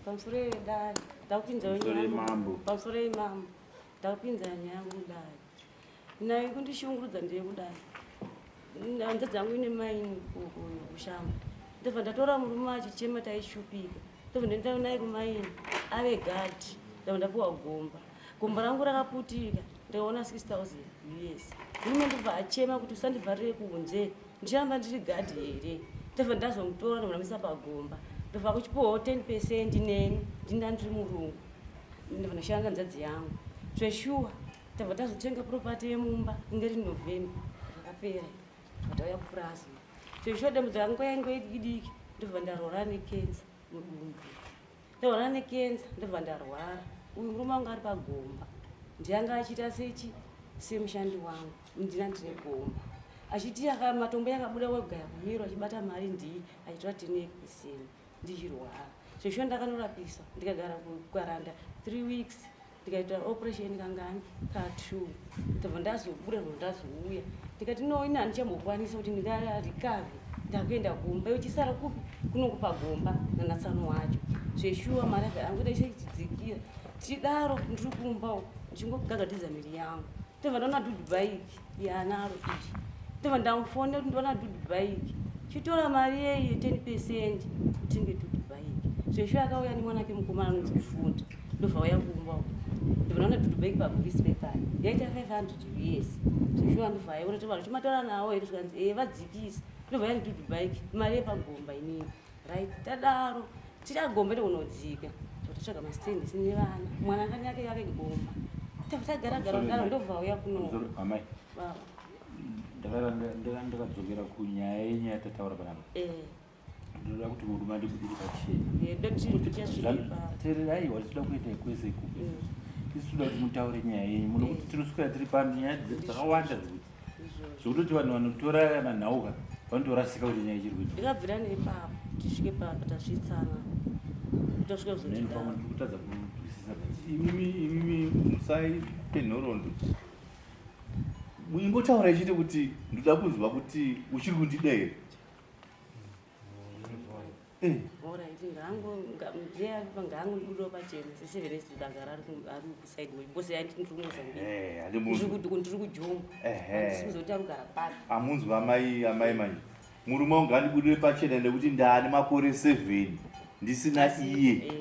Pamusoro yedare ndakupinza pamusoro yemambo ndakupinza nyaya yangu mudare. Nayo kundishungurudza ndeyekudai hanzvadzi yangu ine maini kushamba, ndobva ndatora murume achichema, taishupika, ndobva ndaenda naye kumaini ave gadhi, ndabva ndapiwa gomba. Gomba rangu rakaputika, ndikaona 6000 US. Murume ndobva achema kuti usandivharire kunze, ndichiramba ndiri gadhi here? Ndobva ndazomutora, ndobva ndamisa pagomba, ndobva kuchipiwawo 10% neni ndinda ndiri murungu, ndobva ndashanda hanzvadzi yangu zveshuwa. Tabva tazotenga property yemumba inge iri November rakapera, tauya kupurazi. Zveshuwa dambudziko rangu yainge idiki, ndobva ndarwara nekensa mudumbu. Ndarwara nekensa, ndobva ndarwara. Uyu murume wangu ari pagomba, ndiyanga achiita sechi semushandi wangu, ndina ndine gomba achiti matombo yakabuda wegaya kumiro achibata mari ndii achitora 10%, ndichirwara. Zveshuwa ndakanorapisa, ndikagara kukaranda 3 weeks, ndikaita operation kangani? Ka2. Ndobva ndazobuda, ndobva ndazouya, ndikati no, ini handichambokwanisa kuti ndingarecover, ndakuenda kumba, iwe chisara kupi? Kunokupa gomba nanatsano wacho. Zveshuwa mari yangu ichidzikira tichidaro, ndiri kumba uku ndichingogagadidza miri yangu, ndobva ndaona dhudhu bhaiki yaanaro iri, ndobva ndamufonera kuti ndiona dhudhu bhaiki, chitora mari yeyi ye10% utenge dhudhu bhaiki. Zveshuwa akauya nemwana wake mukomana anonzi kufunda, ndobva auya kumba uku, ndobva ndaona dhudhu bhaiki pabhokisi pepari yaita 500 US. Zveshuwa ndobva aiona kuti vanhu chimatora nawo here, zvikanzi ee, vadzikisa. Ndobva yani dhudhu bhaiki mari yepagomba inini, right? Tadaro tichagomba ndokunodzika, totsvaga mastendi nevana, mwana akani yake yake gomba, tagara gara daro, ndobva auya kuno. Amai, ndakadzokera kunyaya yenyaya yatataura panapa. Ndinoda kuti murume andibudire pachena. Teererai, watinoda kuenda kwese ikuku, isu toda kuti mutaure nyaya yenyu muno, kuti tinoswera tiri pano, nyaya dzakawanda zvekuti zvekutoti vanhu vanotora manhauka vanotorasika kuti nyaya ichiri kuita. Ndikabvira neipapo tisvike patasvitsana, tosvika kuzotidaro. Pamwe ndiri kutadza kunzwisisa. Imimi musaipe nhoroondo, ingotaura ichiti kuti ndoda kunzwa kuti uchiri kundida here. Alright, ngaangobudawo pachena seseven dagara ari kuside because ndiri kuMozambique. Ndiri kuJombo, handisi kuzoti ari kugara papi. Amunzwa amai, amai, manje murume wangu ngandibudire pachena nekuti ndaane makore 7 ndisina iye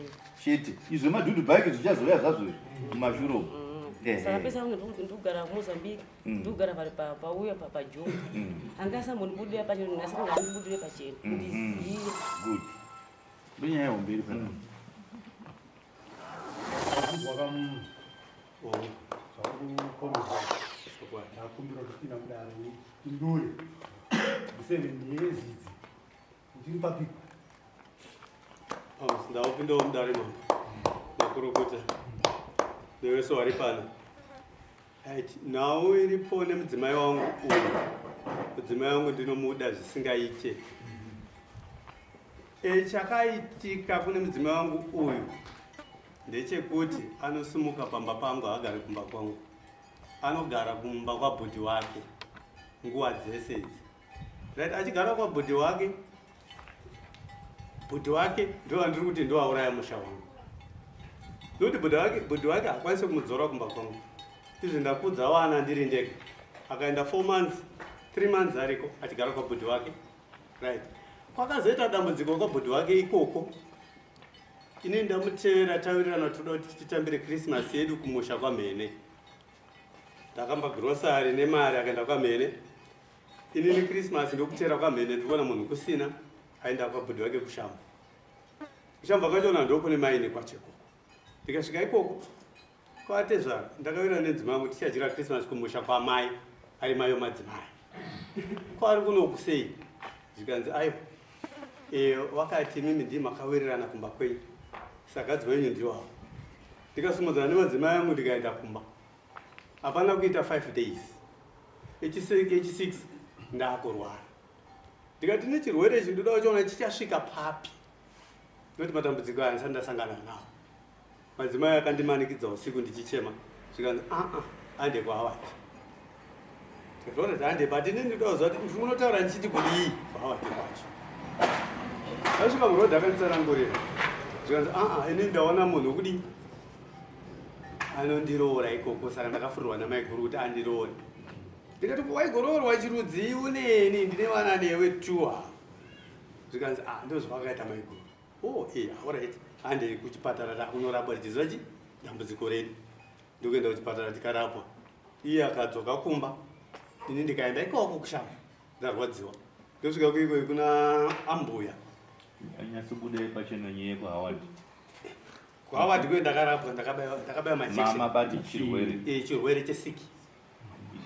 chete. Izvo madhudhu bhaiki zvichazouya zvazvo izvi mumashure umu. Saka pese ndikugara kuMozambique, ndikugara pari pauya paJombo, anga asambondibudira pachena, asi ngandibudire pachena ndizive. Good, ndonyaya yehombe iri panapa. Zvakukomesa ndakumbira kupinda mudare ndipindure. 7 years idzi ndiri papiko? Ndakupindawo mudare mambo, makurukota nevese wari pano. Right, nhau iripo nemudzimai wangu uyu, mudzimai wangu ndinomuda zvisingaite. Chakaitika kune mudzimai wangu uyu ndechekuti anosimuka pamba pangu, haagari kumba kwangu, anogara kumba kwabhudhi wake nguva dzese idzi, right? Achigara kwabhudhi wake, bhudhi wake ndo andiri kuti ndoauraya musha wangu, nokuti bhudhi wake haakwanisi kumudzora kumba kwangu. Izvi ndakudza vana ndiri ndega. Akaenda 4 months, 3 months ariko achigara kwabhudhi wake, right? Kwakazoita dambudziko kwabhudhi wake ikoko, ini ndamutevera, tawirirana, toda kuti titambire Christmas yedu kumusha kwamhene. Ndakamba grocery nemari, akaenda kwamhene. Inini Christmas ndokutera kwamhene, ndikuona munhu kusina, aenda kwabhudhi wake kushamba. Kushamba kwachona ndokune maini kwacheko. Ndikasvika ikoko kwatezvara, ndakawira nedzimai yangu tichadyira Christmas kumusha kwamai, ari mai wemadzimai kwari kunoku sei. Zvikanzi aiwa, wakati mimi ndii makawirirana kumba kwenyu, saka adzimai wenyu ndiwavo. Ndikasumudzana nemadzimai angu, ndikaenda kumba. Hapana kuita 5 days, echi6 ndakurwara. Ndikati nechirwere ichi ndoda kuchiona chichasvika papi, nokuti matambudziko aya ndisati ndasangana nawo. Madzimai akandimanikidza usiku ndichichema, zvikanzi aa, ande kwaawati. Ndikatoona kuti ande, but ini ndinoda kuziva kuti ndiri kunotaura ndichiti kudii kwaawati kwacho. Asvika murodhi akanditsanangurira. Zvikanzi aa ini ndaona munhu wekudii anondiroora ikoko saka ndakafurirwa namaiguru kuti andiroore. Ndikati ko waigoroorwa chirudzii uneni ndine vana newe tuwa. Zvikanzi ah ndozvavakaita maiguru. Oh eh alright handei kuchipatara takunorapwa tichiziva chi dambudziko redu. Ndokuenda kuchipatara tikarapwa. Iye akadzoka kumba ini ndikaenda ikoko kushamba ndarwadziwa. Ndosvika kuiko kuna ambuya. Anyatsobuda pachena nyaya yekuHoward. KuHoward kuye ndakarapwa ndakabaiwa ndakabaiwa majekiseni. Mama bati chirwere. Eh chirwere chesiki.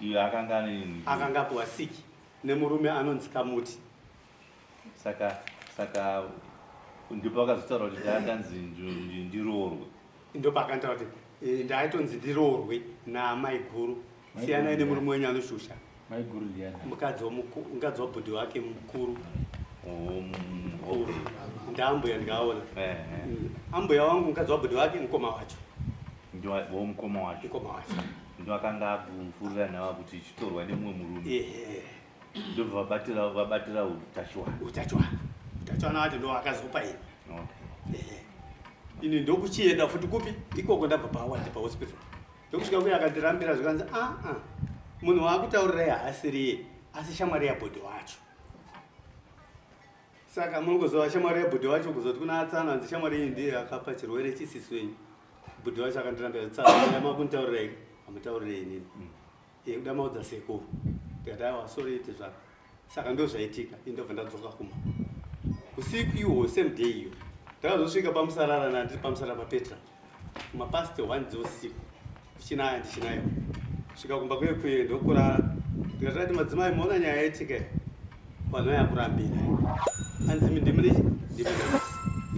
Iyo akanga ane akanga apiwa siki nemurume anonzi Kamuti. Saka saka ndipo akazotaura kuti ndakanzi ndiroorwe. Ndipo akantaura kuti eh, ndaitonzi ndiroorwe naamaiguru. Siyanai nemurume wenyu anoshusha. Maiguru ndiani? Mukadzi mukadzi wabhudhi wake mukuru. Oh, mukuru. Ndaambuya ndikaona. Eh, eh. Ambuya wangu mukadzi wabhudhi wake mukoma wacho. Ndiwo mukoma wacho. Mukoma wacho. Ndiwo akanga akufurira nawa kuti chitorwa nemumwe murume. Ehe. Ndobva vabatira vabatira utachiwana. Utachiwana. Utachiwana wacho ndiwo akazopa ini. Okay. Ehe. Ini ndokuchienda futi kupi? Ikoko ndabva paWard pahospital. Ndokusvika kuya akandirambira zvikanzi aa ah, ah, munhu waakutaurirai haasiriye asi shamwari yabhodhi wacho. Saka munongozova shamwari yabhodhi wacho kuzoti kuna atsana hanzi shamwari iyi ndiye akapa chirwere chisisu yenyu. Bhodhi wacho akandirambira tsana makunditaurirai hamutaurirai inini. Eh, kuda maudza sekuru. Ndikati aiwa sorry ite zvako. Saka ndozvaitika ini ndobva ndadzoka kumba. Usiku iwo same day iyo. Ndakazosvika pamusarara nandiri pamusarara paPetra. Mapast 1 dzeusiku. Kuchinaya ndichinaiwa. Svika kumba kuye kuye ndokurara. Ndikati ati madzimai maona nyaya yaitika iyi. Vanhu vaya kurambira. Hanzi imi ndimi nechi ndimi nemasi.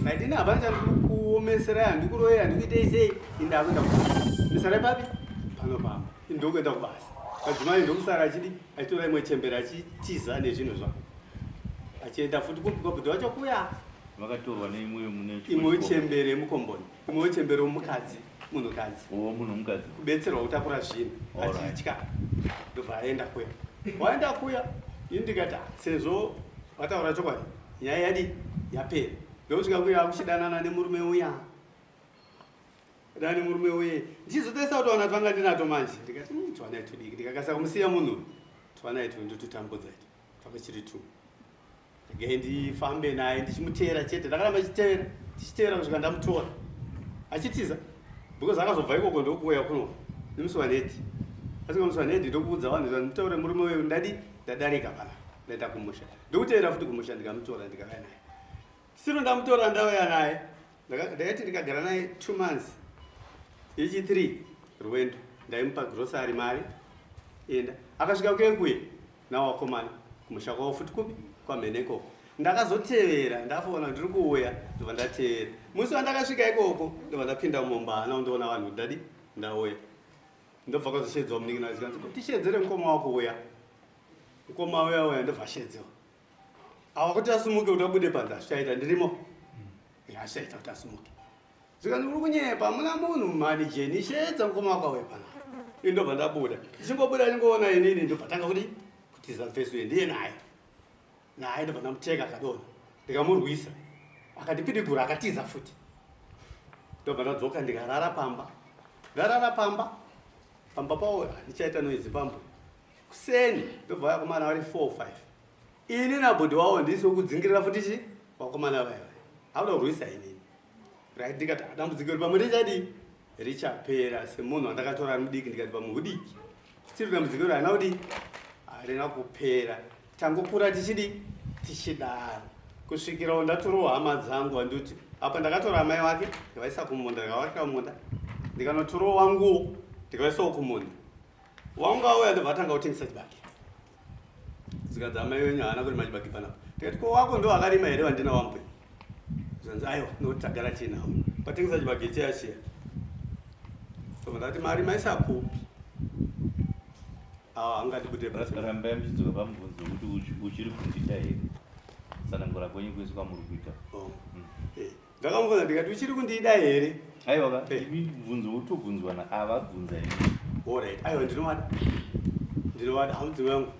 Right ini hapana chandikuomeserai handikuroyei handikuitei sei ini ndakuenda kubasa. Misarai papi? Pano pamba. Ini ndokuenda kubasa. Madzimai ndokusara achidi achitora imwe chembere achitiza nezvinhu zvako. Achienda futi kupi kwabhudhi wacho kuya. Vakatorwa neimwe mune imwe chembere yemukomboni. Imwe chembere womukadzi munhukadzi. Oh, munhu mukadzi. Kubetserwa kutakura zvinhu achitya. Ndobva aenda kuya. Waenda kuya ini ndikati ah, sezvo vataura chokwadi nyaya yadi yapera. Ndokusvika kuya akuchidanana nemurume uya. Dani murume uye ndichizotarisa kuti wana twanga ndinato manje ndikati hmm, twana tudiki ndikakasa kumusiya munhu twana itu ndotutambudza itu twanga chiri tu regai ndifambe naye ndichimuteera chete ndakaramba ndichiteera ndichiteera kusvika ndamutora achitiza because akazobva ikoko ndokuuya kuno nemusi waneti asvika musi waneti ndokuudza vanhu zvanditaure murume uyu ndadi ndadarika pana ndaenda kumusha ndokuteera futi kumusha ndikamutora ndikauya naye siro ndamutora ndauya naye Ndakati ndikagara naye 2 months yechi 3 rwendo ndaimupa grocery mari enda akasvika kuye kuye nawo wakomana kumusha kwavo futi kupi kwamhene ikoko ndakazotevera ndafona ndiri kuuya ndobva ndatevera musi wandakasvika ikoko ndobva ndapinda mumba hana undiona vanhu ndadi ndauya ndobva kwazoshedzwa munin'ina zvikanzi tisheedzere mukoma wako uya mukoma uya uya ndobva ashedzewa awa kuti asumuke kuti abude panze hazvichaita ndirimo hazvichaita kuti asumuke zvikanzi uri kunyepa muna munhu mhani jeni shedza mukoma wako auye panapa ini ndobva ndabuda ndichingobuda ndingoona inini ndobva tanga kudi kutiza mfesi uye ndiye naye naye ndobva ndamuteka akadona ndikamurwisa akandipidigura akatiza futi ndobva ndadzoka ndikarara pamba ndarara pamba pamba pawo handichaita noizi pambo kuseni ndobva vakomana vari 4 5 ini nabhodhi wavo ndisi wekudzingirira futi chi vakomana vaya vaya akuda kurwisa inini right ndikati ah, dambudziko iri pamwe richadii richapera semunhu wandakatora ari mudiki ndikati pamwe hudiki still dambudziko iri harina kudii harina kupera tangokura tichidii tichidaro kusvikirawo ndatorawo hama dzangu andoti apa ndakatora amai wake ndikavaisa kumunda ndikavakira munda ndikanotorawo wanguwo ndikavaisawo kumunda Wangu auya ndobva atanga kutengesa chibage. Zvikanzi amai wenyu haana kurima chibage panapa. Tikati ko wako ndo akarima here wandina wambuya? Zvikanzi aiwa nokuti tagara tiinawo. Watengesa chibage chiya chiya. Ndobva ndati mari maisa kupi? Awa angatibudire basa. Rambai muchidzoka pamubvunzo wekuti uchiri kundida here? Tsanangura kwenyu kwese kwamuri kuita. Oh. Eh. Ndakamubvunza ndikati uchiri kundida here? Aiwa ka, eh. imi mubvunzo wotobvunzwa na ava bvunza imi. Alright, aiwa ndinovada. Ndinovada hamudzimai wangu.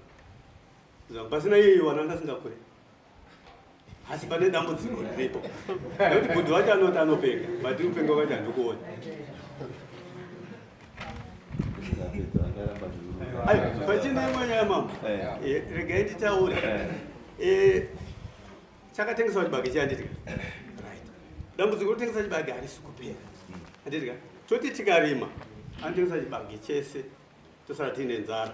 Zangu pasina iyeyo wana ndasingakure. Asi pane dambudziko riripo. Nekuti bhudhi wacho anoti anopenga, but kupenga kwacho handikuona. Pachine imwe nyaya mambo. Eh. Regai nditaure. Eh. Eh, chakatengeswa chibage chiya handiti ka? Right. Dambudziko rekutengesa chibage harisi kupera. Handiti ka? Toti tikarima, anotengesa chibage chese tosara tiine nzara.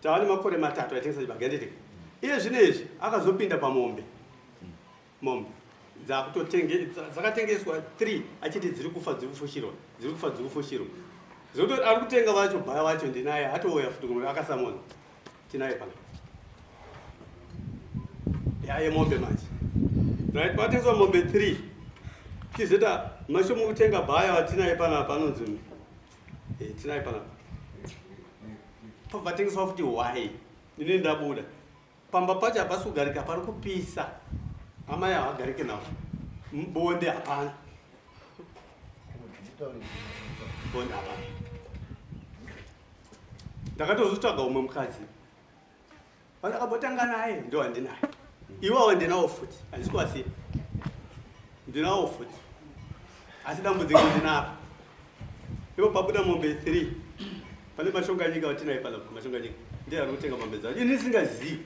Tava nemakore matatu aitengesa chibage handiti ka? Iye zvino izvi akazopinda pamombe. Mombe dzakatengeswa 3 achiti dziri kufa dziri kufushirwa, dziri kufa dziri kufushirwa. Zvekuti ari kutenga vacho bhaya wacho ndinaye atouya futi kuno akasamona. Tinaye pano. Yaye mombe manje. Right, patengeswa mombe 3. Tizoita mashomu kutenga bhaya watinaye panapa anonzi eh, tinaye panapa. Pavatengeswa futi hwai. Ini ndabuda. Pamba pacho hapasi kugarika pari kupisa. Amai havagarike navo. Bonde hapana. Bonde hapana. Ndakatozotsvaga umwe mukadzi. Vandakambotanga naye ndo handinaye. Iwawo ndinawo futi. Handisi kuwasiya. Ndinawo futi. Asi dambudziko ndinaro. Ipo pabuda mombe 3. Pane mashonganyika watinaye panapa mashonganyika. Ndiye ari kutenga mombe dzacho. Ini ndisingazivi.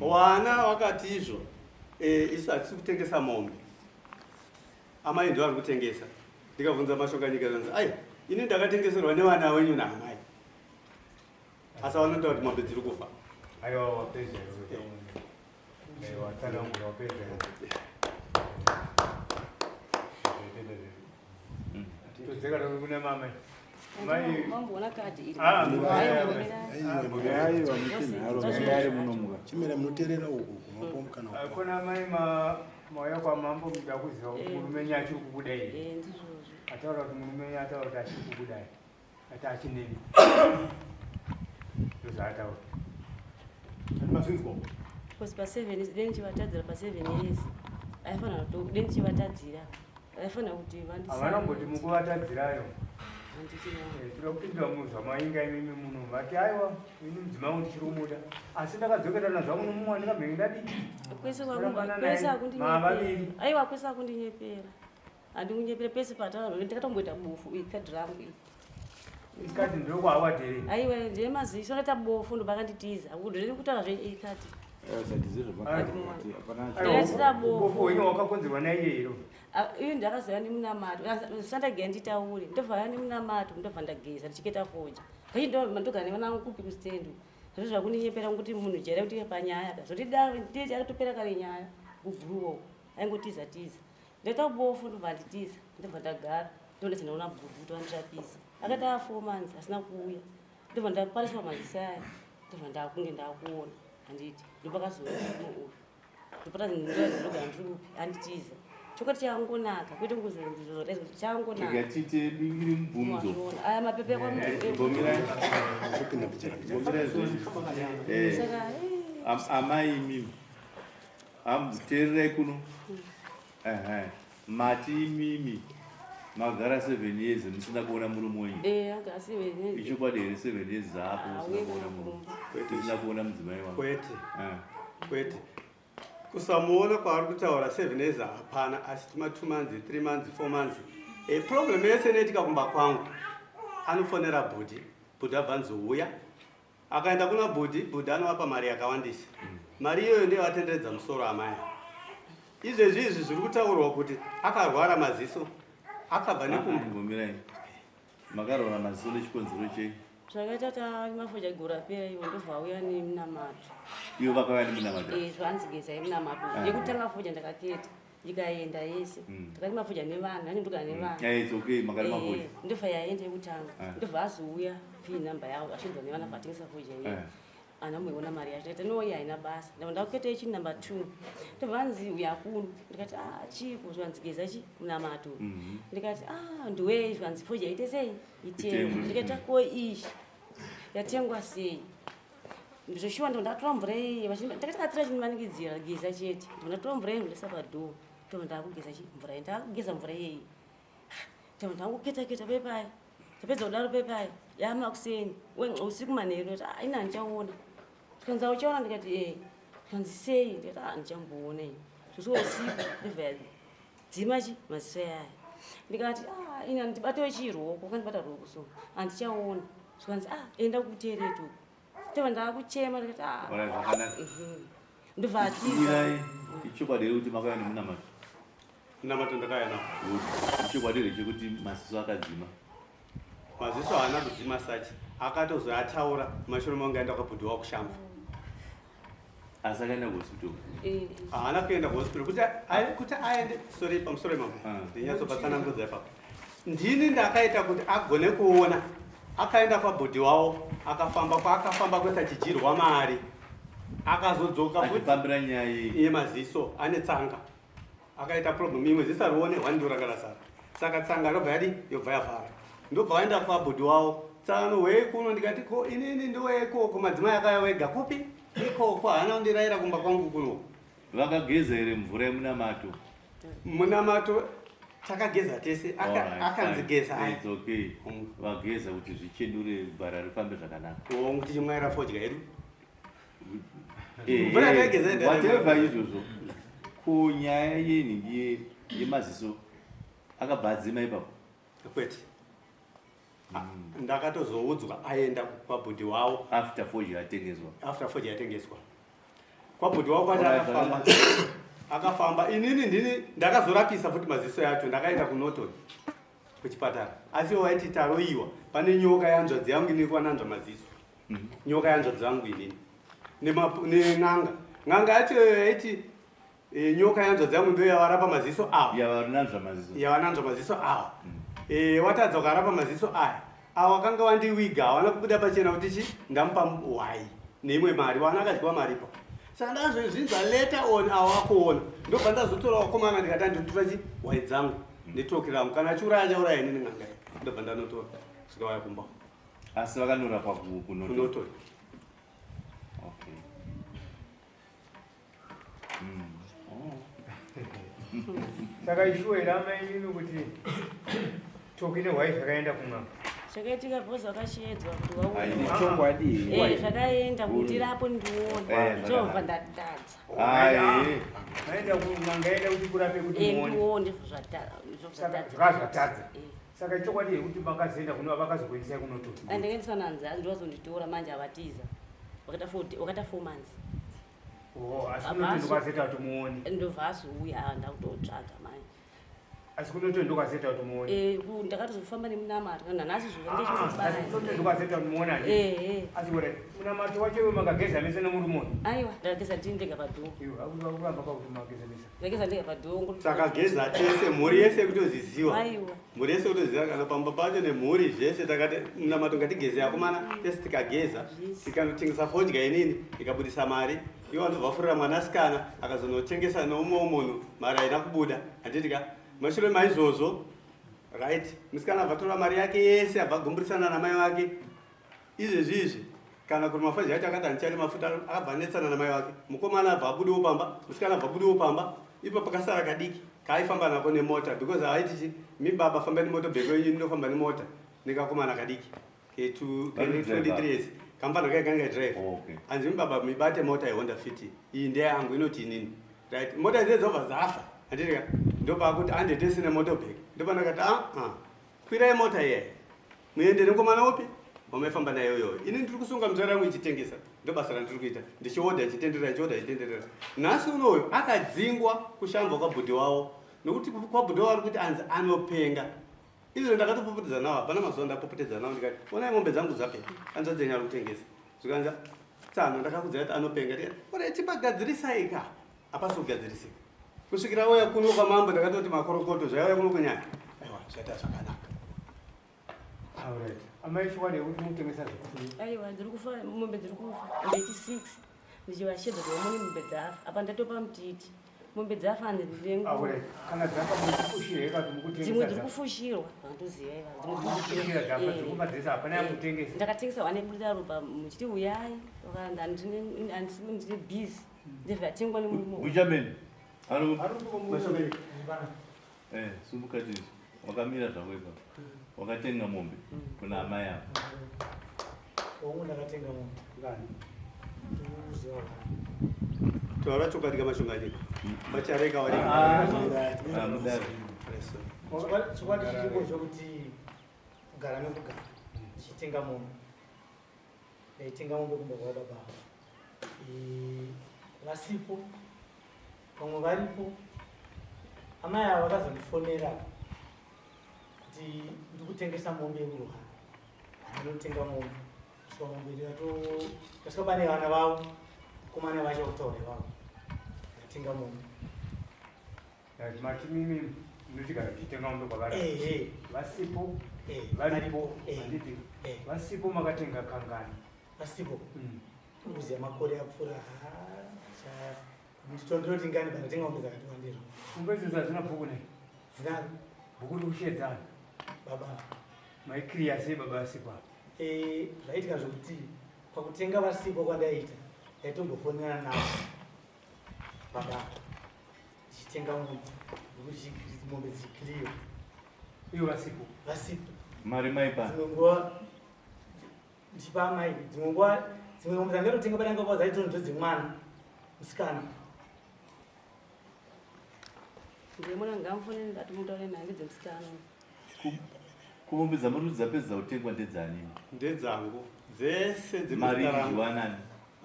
Wana wakati izvo eh, isu hatisi kutengesa mombe. Amai ndivo vari kutengesa. Ndikabvunza mashonganyika zvanzi ai ini ndakatengeserwa nevana wenyu naamai. Asi vanotaura kuti mombe dziri kufa. Aiwa wapedza iwe. Eh, watsanangura wapedza iwe. Todzeka kuna mama. Mai Mamboona kadhi iri. Ah, Aiwa muchinharo ngari munomuka. Chimera munoteerera uku kumapo mukana Ah, Kuna mai ma mauya kwamambo muda kuziva kuti murume wenyu achiri kukudai. Eh, ndizvozvo. Ataura kuti murume wenyu ataura kuti achiri kukudai. Ati achineni. Ndozvaataura. Mazvinzwa. Because pa 7 deni chivatadzira pa 7 years. Aifanira kuto deni chivatadzira. Aifanira kuti vandisa. Havana kumboti mukuvatadzirayo. Handiti Eh, Toda kupindura muzvamainga imimi muno. Vati aiwa ini mudzimai wangu ndichiri kumuda. Asi ndakadzokerana zvangu nomumwe wandingamhenge ndadii. Kwese Kurambana kwaku kwese naye. Mavaviri. akundinyepera. Aiwa kwese akundinyepera. Handikunyepera pese pataura ndakatomboita bofu iyi kadhi rangu iyi. Ikati ndokwaawadi here? Aiwa ndiye maziso akaita bofu ndobakanditiza. Ndiri kutaura zve iyi kadhi. Ndakatita bofu. Bofu wenyu wakakonzerwa naiye iro. Ah, Iyo ndakazouya nemunamato. Sandageza nditaure. Ndobva nemunamato ndobva ndageza ndichiketa fodya. Kai ndogara nevana vangu kupi kusitendi. Zviro zvakundinyepera kuti munhu jere kuti panyaya ka. Zvoti da nditi akatopera kare nyaya kuguruwo. Aingotiza tiza. Ndaita bofu ndobva nditiza. Ndobva ndagara. Ndonda ndinoona bhudhu kuti vandirapisa. Akati a 4 months asina kuuya. Ndobva ndapariswa maziso aya. Ndobva ndakunge ndakuona. Handiti. Ndopakazouya uyu. Ndopata ndogara ndiri kupi anditiza. Chokwadi changonaka kwete kuzozodai changonaka. Rega tiite bingiri mubvunzo. Mazviona. Aya mapepe kwa Mbomirai. Kupinda pichana pichana. Mbomirai zvenyu. Eh. Saka eh, Amai imimi. Teererai kuno. Ehe. Mati imimi magara 7 years musina kuona murume wenyu. eh agara 7 years. Ichokwadi here 7 years dzaapo Ah, usina uye kuona kana murume? kumba. Usina kuona mudzimai wako. Kwete, Eh. kwete. Kusamuona kwaari kutaura 7 years hapana, asi tuma 2 months, 3 months, 4 months. Eh, problem yese inoitika kumba kwangu. Anofonera bhudhi, bhudhi abva anzouya. Akaenda kuna bhudhi, bhudhi anovapa mari yakawandisa. Mari iyoyo ndiyo vatenderedza musoro amai. Izvezvi izvi zviri kutaurwa kuti akarwara maziso, akabva nekumba. Mbomirai. Makarwara maziso nechikonzero chei? Zvakaita ta mafoja gore rapera iwo ndobva auya nemunamato. Ivo vakauya nemunamato. Eh, zvanzi gezai munamato. Yekutanga foja ndakaketa ikaenda yese. Ndakati mafoja nevana, ani ndogara nevana. Eh, it's okay, makari mafoja. Eh, ndobva yaenda yekutanga. Ah. Ndobva azouya pin number yavo achinzwa nevana vatengesa foja iye. Eh. Ana muiona mari yacho. Ndikati no iyi haina basa. Ndabva ndakuketa yechi number 2. Ndobva anzi uya kuno. Ndikati ah chiiko zvanzi geza chi munamato. Ndikati ah ndiwei zvanzi foja ite sei? Itengwe. Itengwe. Ndikati ko iyi yatengwa sei? Zveshuwa ndo ndatora mvura iyi ndakati katira chindimanikidzira geza chete. Ndo ndatora mvura iyi ndoisa padhoo. Ndo ndakugeza chi mvura iyi ndakugeza mvura iyi. Ndo ndakuketa keta pepai. Tapedza kudaro pepai. Yamakuseni. Usiku manheru ndati ah ina handichaona. Tikanzi auchaona ndikati eh. Zvikanzi sei? Ndikati ah ndichamboona ini. Zvosvika usiku ndobva yadzima chi maziso yaya. Ndikati ah ini handibatewo chii ruoko, wakandibata ruoko so handichaona. Zvikanzi ah enda kutereti uko. Tobva ndakuchema ndikati ah. Ora zvakanaka. Ndobva atiza. Mirai, ichokwadi here kuti makauya nemunamato? Munamato ndakauya nawo. Good. Ichokwadi here chekuti maziso akadzima? Maziso haana kudzima sachi. Akatozoataura mashure mangu aenda kwabhudhi wakushamva. Asi akaenda kuhospital. Eh, Haana kuenda kuhospital kuti kuti aende sorry pamusoro imambo. Ah. Ndinyatsopatsanangudza ipapo. Ndini ndakaita kuti agone kuona. Akaenda kwabhudhi wavo akafamba kwaakafamba kwese achidyirwa mari. Akazodzoka futi Achifambira nyaya iyi. yemaziso ane tsanga. Akaita problem imwe ziso arione one ndiro ranga rasara. Saka tsanga yobva yadi yobva yavhara. Ndobva vaenda kwabhudhi wavo. Tsano hwei kuno ndikati ko inini ndiwe ikoko madzimai akauya wega kupi? Ikoko haana kundirayira kumba kwangu kuno. Vakageza here mvura yemunamato? Munamato takageza tese Alright, akanzi fine. gezai. It's okay. Vageza kuti zvichenure gwara rifambe zvakanaka. Hongu tichimwaira fodya yedu. Eh, Mvura yatageza enda whatever nemvura. izvozvo. Ko nyaya yenhingi yemaziso akabva adzima ipapo. Kwete. Ndakatozoudzwa aenda kwabhudhi wavo After fodya yatengeswa. after fodya yatengeswa. Kwabhudhi wavo kwacho Alright, akafamba. Akafamba inini ndini ndakazorapisa futi maziso yacho ndakaenda kuNorton kuchipatara. Asi ivo vaiti taroiwa pane nyoka yanzvadzi yangu inini kwananzva maziso. Nyoka yanzvadzi yangu inini. Nen'anga. N'anga yacho yaiti nyoka yanzvadzi yangu ndiyo yavarapa maziso awa. Yavananzva maziso. Yavananzva maziso awa. Watadza ukarapa maziso aya. Awa akanga wandiwiga hawana kubuda pachena kuti chi ndamupa hwai neimwe mari wana akadyiwa maripo. Saka ndazozvinzwa later on awa akuona. Ndobva ndazotora vakomana ndikati andinotora chi hwai dzangu netoki rangu kana achiuraya achauraya inini n'anga iyi. Ndobva ndanotora zvikauya kumba. Asi vakanorapwa kuNorton. KuNorton. Okay. Saka ishuwa here amai imi kuti toki nehwai zvakaenda kun'anga? Zvakaitika because vakashedzwa kuti vauye. Chokwadi. Zvakaenda kuti rapo ndione. Eh, Zvobva ndatadza. Aye. Maenda kun'anga yaenda kuti kurape kuti muone. Ndione Saka zvatadza. zvakazvatadza. Saka ichokwadi here kuti makazoenda kuno vakazokuendesai kunotori? Andakaendeswa nanzanzi ndovazonditora manje avatiza. Wakaita 4 months. Oh, asi kunotori ndokwazoita kuti muone. Ndobva azouya ndakutotsvaga manje. Asi kunotori ndokwazoita kuti muone. Ndakatozofamba nemunamato kana nhasi zviva Asi ndechikubaya. kunotori ndokwazoita kuti muone handi? Asi kore munamato wacho iwe makageza mese nemurume uyu? Aiwa, ndakageza ndini ndega padhoo. Iwe akuramba kwakuti makageza mese. Ndakageza ndega padhoo. Takageza tese mhuri yese kutoziziwa. Aiwa. Mhuri yese kutoziva kana pamba pacho nemhuri zvese takati munamato ngatigeze akomana tese tikageza tikanotengesa fodya inini ikabudisa mari. Iwo anobva afurira mwanasikana akazonotengesa neumwe munhu mari haina kubuda. Handiti ka mashure maizvozvo right musikana abva atora mari yake yese abva agumburisana namai vake. Izvezvi izvi kana kuti mafodya acho akati handichadi mafuta akabva anetsana namai vake. Mukomana abva abudiwo pamba, musikana abva abudiwo pamba. Ipo pakasara kadiki kaaifamba nako nemota because aiti chi mi baba famba nemota bheko yenyu ndinofamba nemota nekakomana kadiki ketu Kano driver. 23 years. Kamfana kai kanga drive. Oh, okay. Anzi mi baba mibate mota yeHonda Fit iyi ndeyangu inoti inini. Right mota idzi dzobva dzafa. Handiti ka ndopakuti ande tese nemota bheko. Ndopandakati ah ah kwirai mota iye. Muende nemukomana upi? Wamaifamba naye uyoyo. Ini ndiri kusunga muzvara yangu ichitengesa. Ndobasa randiri kuita. Ndichiodha ichitenderera ichiodha ichitenderera. Nhasi unoyu akadzingwa kushambwa kwabhudhi wavo. Nokuti kwabhudhi wavo ari kuti anzi anopenga. Izvo ndakatopopotedza nawo hapana mazuva ndapopotedza nawo ndikati onai mombe dzangu dzapera. Anzi dzenyu ari kutengesa. Zvikanzi tsano ndakakudzira kuti anopenga. Ndikati ore chipagadzirisai ka. Hapasi kugadzirisika. Kusvikira auya kuno kwamambo ndakatoti makorokoto zvaiuya kuno kunyanya. Aiwa zvaita zvakanaka. Alright. Amai chokwadi kuti mutengesa zvipfuyo. Aiwa dziri kufa mombe dziri kufa. Ndeti 6 ndichivashedza kuti vamone mombe dzafa. Apa ndatopa mutiti. Mombe dzafa handindengu. Alright. Kana dzafa mukufushira here kana kuti mukutengesa? Dzimwe dziri dzafa? kufushirwa. Handoziva iva. Dzimwe Dziri kufushira dzafa, dziri kufa dzese hapana yamutengesa. Ndakatengesa wane buda ropa muchiti uyai. Vakanda ndine busy. Ndizvatengwa nemurume. Buchamen. Ari Ari sumuka tizvi. Wakamira zvako ipapo. Wakatenga mombe kuna amai ava. Wangu ndakatenga mombe. Ngani? Ndikuziva wani. Taura chokwadi kamashonganyika. Vachareka vari. Ah, mudare. Chokwadi chiripo chokuti kugara nekugara ndichitenga mombe. Ndaitenga mombe kumba kwababa ava. Vasipo vamwe varipo. Amai ava vakazondifonera kuti ndikutengesa mombe yekurwara. Ndinotenga mombe. Kusvika mombe ndikasvika pane vana vavo komana vacho kutaura ivavo. Ndatenga mombe. Mati mimi munochigara muchitenga mombe kwavari. Ehe. Vasipo Eh, varipo eh, handiti eh. vasipo makatenga kangani? Vasipo. Kuziya makore apfuura nditondinoti ngani pandatenga mombe dzakati wandiro. Mombe idzodzo hadzina bhuku nei? Dzinaro. Bhuku rikushedzana. Baba. Maikiriya sei baba vasipo apa? Eh, zvaitika zvokuti pakutenga vasipo kwandaiita ndaitombofonerana navo baba ndichitenga mombe nekuti mombe dzichikiriyo Iyo vasipo. Vasipo. Mari maipa. Dzimwe nguva ndichipa amai, dzimwe nguva dzimwe mombe dzandaitotenga padanga pa dzaito ndedzemwana musikana. Ndemwana ngamufonere ndati mutaure naye ngedzemusikana. Kumombe dzamuri kuti dzapedza kutengwa ndedzani? Ndedzangu. Dzese Mari dzemuzita rangu. idyiwa nani?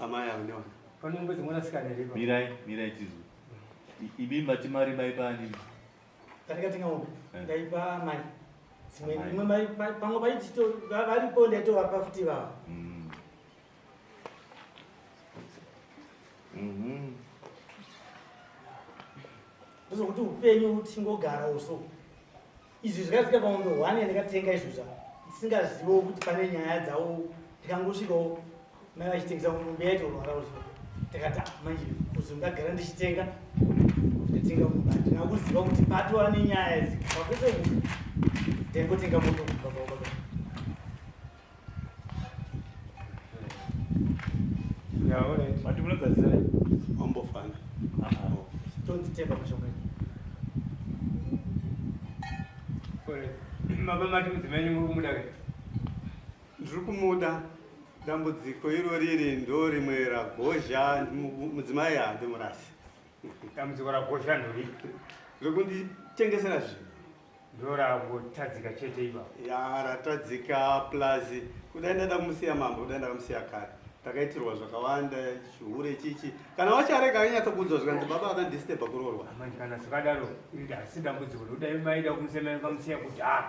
Amai avo newana. Pane mombe dzemwanasikana here ipapo? Mirai, mirai tizwe. Imi mati mari maipa ani? Pandakatenga mombe Eh. ndaipa amai. Dzimwe Amai. imwe mai pamwe vaichito varipo ndaitovapa futi vava. Ndozokuti upenyu tingogara uso. Izvi zvakaitika pamombe 1 yandakatenga izvo zva ndisingazivewo kuti pane nyaya dzavo ndikangosvikawo mai vachitengesa mombe yaitorwara uso. Ndakati ah, manje kuzo ndagara ndichitenga ndatenga mombe handina kuziva kuti patova nenyaya idzi pakwese uku ndaingotenga mombe kubva kwababa. Yeah, all right. Mati munozadzisa nei? Ambofana. Tonzi temba mashongani. All right. Baba mati mudzimai wenyu muri kumuda ke? Ndiri kumuda. Dambudziko iro riri ndo rimwe ragozha mudzimai handimurasi. Dambudziko ragozha ndori? Rekunditengesera zvinhu. Ndorangotadzika chete ipapo. Ya ratadzika plus kudai ndada kumusiya mambo kudai ndakamusiya kare. Takaitirwa zvakawanda chihure chichi. Kana wacharega akanyatsa kuudzwa zvikanzi baba akandisturba kuroorwa. Manje kana zvakadaro iri harisi dambudziko nekuti maida kumusiya mai mukamusiya kuti ah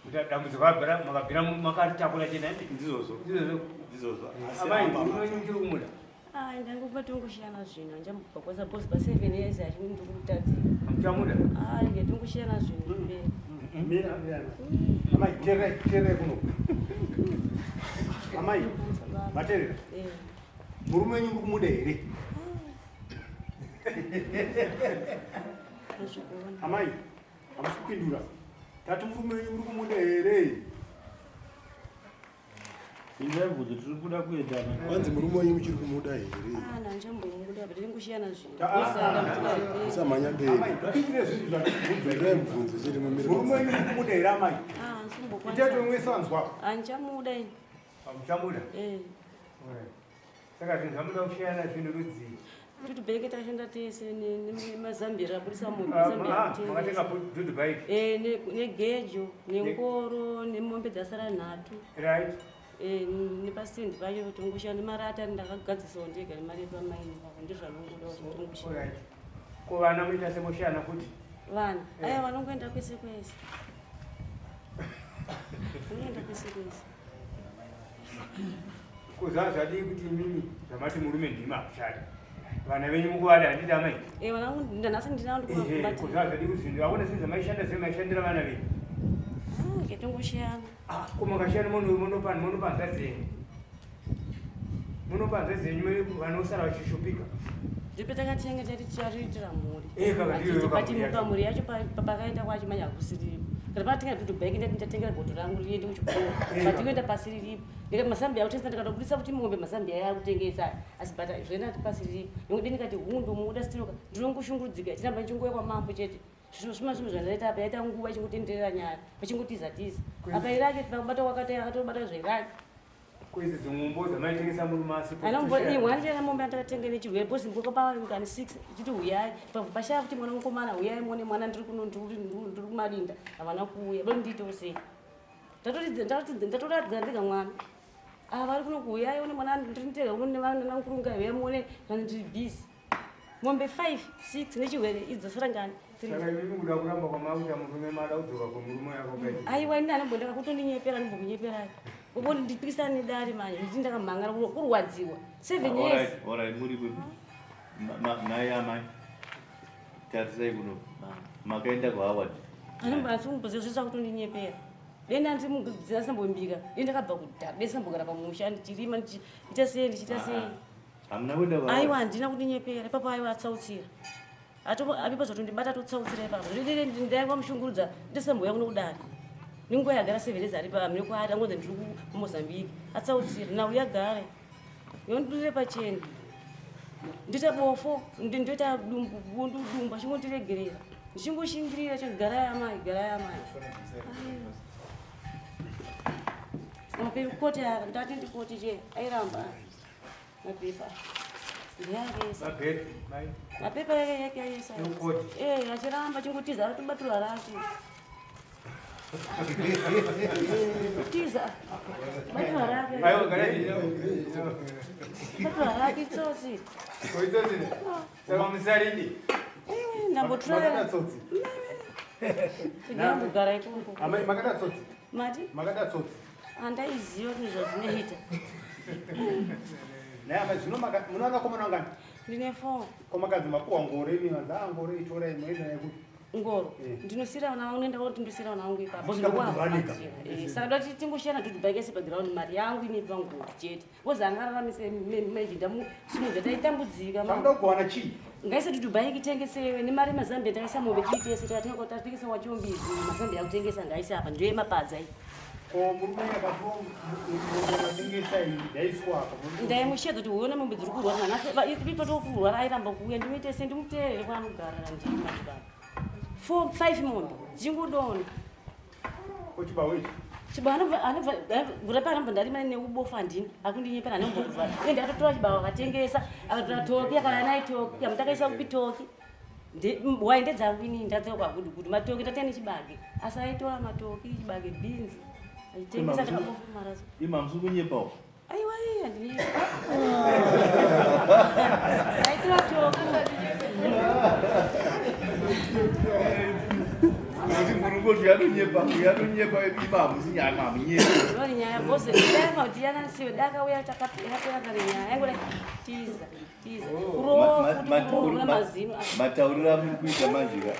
kuti dambudziko rabvira makabvira makaritakura chena ende. Ndizvozvo. Ndizvozvo. Ndizvozvo. Asi Amai apa murume wenyu muchiri kumuda? Ah, ndangoba tongosiyana zvinhu hanjambobva kwa suppose pa 7 years achikuti ndikutadzira. Hamuchamuda? Ah, nge tongosiyana zvinhu mberi. Mira, mira. Amai, teererai, teererai kuno. Amai, vateerera. Eh. Murume wenyu muri kumuda here? Amai, hamusi kupindura. Tati murume wenyu muri kumuda here? Indai mubvunzo tiri kuda kuenda. Kwanzi murume wenyu muchiri kumuda here? Ah, nanjambomuda but tingosiyana zvinhu. Musamhanya mberi. Amai, pindire zvinhu zvatibvunza. Pindurai mubvunzo chete mumire. Murume wenyu muri kumuda here amai? Ah, Itai tomwe sanzwa. Handichamuda ini. Hamuchamuda? Eh. Alright. Saka zvinhu zvamuda kushiyana zvinhu rudzii? Kuti bheke tashanda tese nemazambia rabudisa mombe Ah, mazambia ah, kutengesa. makatenga dudu bike. Eh, negejo nengoro nemombe dzasara nhatu. Right. Eh, nepasendi pacho tongoshiya nemarata ndakagadzisawo ndega nemari yepamaini pako ndizvanongoda kuti tongoshiya. Alright. Ko vana muita semoshiyana futi? Vana, Eh. aya vanongoenda kwese kwese. Vanoenda kwese kwese. Ko zvazvadii kuti imimi zvamati murume ndimi hamuchada? Vana venyu mukuvada handiti amai? Eh, vana vangu ndanhasi ndinavo Ehe, ko ndikuvakumbatira. zvazvadii kuti zvinhu hakuna zvinhu zvamaishanda semaishandira vana venyu? Ah, ke tongosiyana. Ah, ko makashiyana munopa munopa dzenyu. Munopa dzenyu vanosara vachishupika. Ndipo takatenga tati tichariitira mhuri. Eh, kaka ndiyo Achiti yoga pati mhuri yacho. pamhuri yacho pakaenda kwacho manje hakusiripo. Kana patenga dudu bheke ndati ndichatengera bhodho rangu riende kuchikoro. Eh. Patinoenda pasi riripo. Ndikati mazambia akutengesa ndikatobudisa kuti mombe mazambia yaakutengesa. Asi but zvoenda kuti pasi riripo. Nekuti ndikati hungu ndomuda sitiroka ndinongoshungurudzika chiramba ndichingoya kwamambo chete. Zvino zvima zvinhu zvandaita apa yaita nguva ichingotenderera nyaya vachingotiza tiza. Apa Iraki pakubata kwakati akatobata zveIraki. Ko idzi dzimombo dzamaitengesa murume asipo? Anomboiwanjera mombe andakatenga nechirwere because ndikokapangani 6 chiti huyai pashaya kuti mwana mukomana huyai muone mwana ndiri kuno ndiri kumarinda havana kuuya do ndiitewo sei ndatoratidza ndega mwana ava vari kuno kuuyai one mwana ndiri ndega kuno nevanankurunga huyai muone kana ndiri busy mombe 5 6 nechirwere idzi dzasara ngani Saka imi kuda kuramba kwamakuita murume mada kudzoka kwemurume yako kai. Aiwa ini anombondaka kutondinyepera anombokunyeperai. Ubo ndipikisana nedare manje nditi ndakamhangara kurwadziwa. 7 years. Alright, alright muri kupi? Mai amai. Tarisai kuno. Makaenda kwa Howard. Anombo achikumboziva zvese kutondinyepera. Denda ndimudzira sambombika. Denda ndakabva kudhara. Denda sambogara pamusha ndichirima ndichiita sei ndichiita sei. Ah, hamuna kuenda kwa Aiwa handina kundinyepera. Ipapo aiwa atsautsira. Apipa zvatondibata totsautsira ipapo. Ndaingwa mushungurudza ndisambouya kuno kudare. Nenguva yagara seven ari pamine kwaari angonzi ndiri kuMozambique. Atsautsira nhau yagara. Yondidurire pachena. Ndita bofo, ndoita dumbu bundu dumbu achingondiregerera. Ndichingoshingirira chigara yamai, gara yamai. Mapepa koti aya ndati ndikoti che airamba. Mapepa. Ndeyakesa. Mapepa yake yake ayesa. Eh, achiramba chingotiza atobatirwa rake. Tiza. Batirwa rake. Aiwa gara Batirwa rake tsotsi. Koitsotsi. Saka musaridi. Eh, ndambotraya. Tsotsi. Ndambogara ikoko. Amai makada tsotsi. Mati? Makada tsotsi. Andaiziva kuti zvazvinoita. Naye amai zvino munoona vakomana vangani? Ndine 4. Komakadzi mapuwa ngoro imi vanzi ah ngoro itorai moenda naye kupi? Ngoro. Eh. Ndinosiyira vana vangu nenda kuti ndosiyira vana vangu ipapo. Muchida kudhubanika. Eh, saka ndati tingoshiyana dhudhubhaika sepaground mari yangu ini pangoro chete. Wozi angararamise meji ndamusimudza taitambudzika. Chamuda kugowana chii? Ngaise dhudhubhaiki tengesewe nemari mazambia takaisa mombe tiitese takatenga tatengesa wachombizi mazambia akutengesa ngaise apa ndiyo yemapadza iyi. Ko murume akapiwa matengesa iyi ndaiswa apa. Ndaimushedza kuti uone mombe dziri kurwara nanhasi ipatokurwara airamba kuuya ndinoite se ndimuteerere kwaanogara ndiri madzibaba. 4 5 mombe dzingodonha. Ko chibawo ichi? Chibawo anobva gura paanobva ndarima neubofu handina akundinyepera anombobva uye ndakatotora chibawo akatengesa akatora toki akauya naye toki amutakaisa kupi toki wai ndedzangu inini ndadzoka kwagudugudu matoki ndatenga nechibage asi aitora matoki chibage bhinzi achitengesa ndakabofu maraso Ima hamusi kunyepawo. Aiwa iya ndinyepa. Aitora toki. Kuti murume yanonyepa, yanonyepa ima hamusi nyaya mamunyepa. Ndori nyaya bose ndaifa kuti yanasiwe dakauya takapera kare nyaya yangoda tiza tiza kurowa futi kurowa mazino Matauriro amuri kuita manje ka.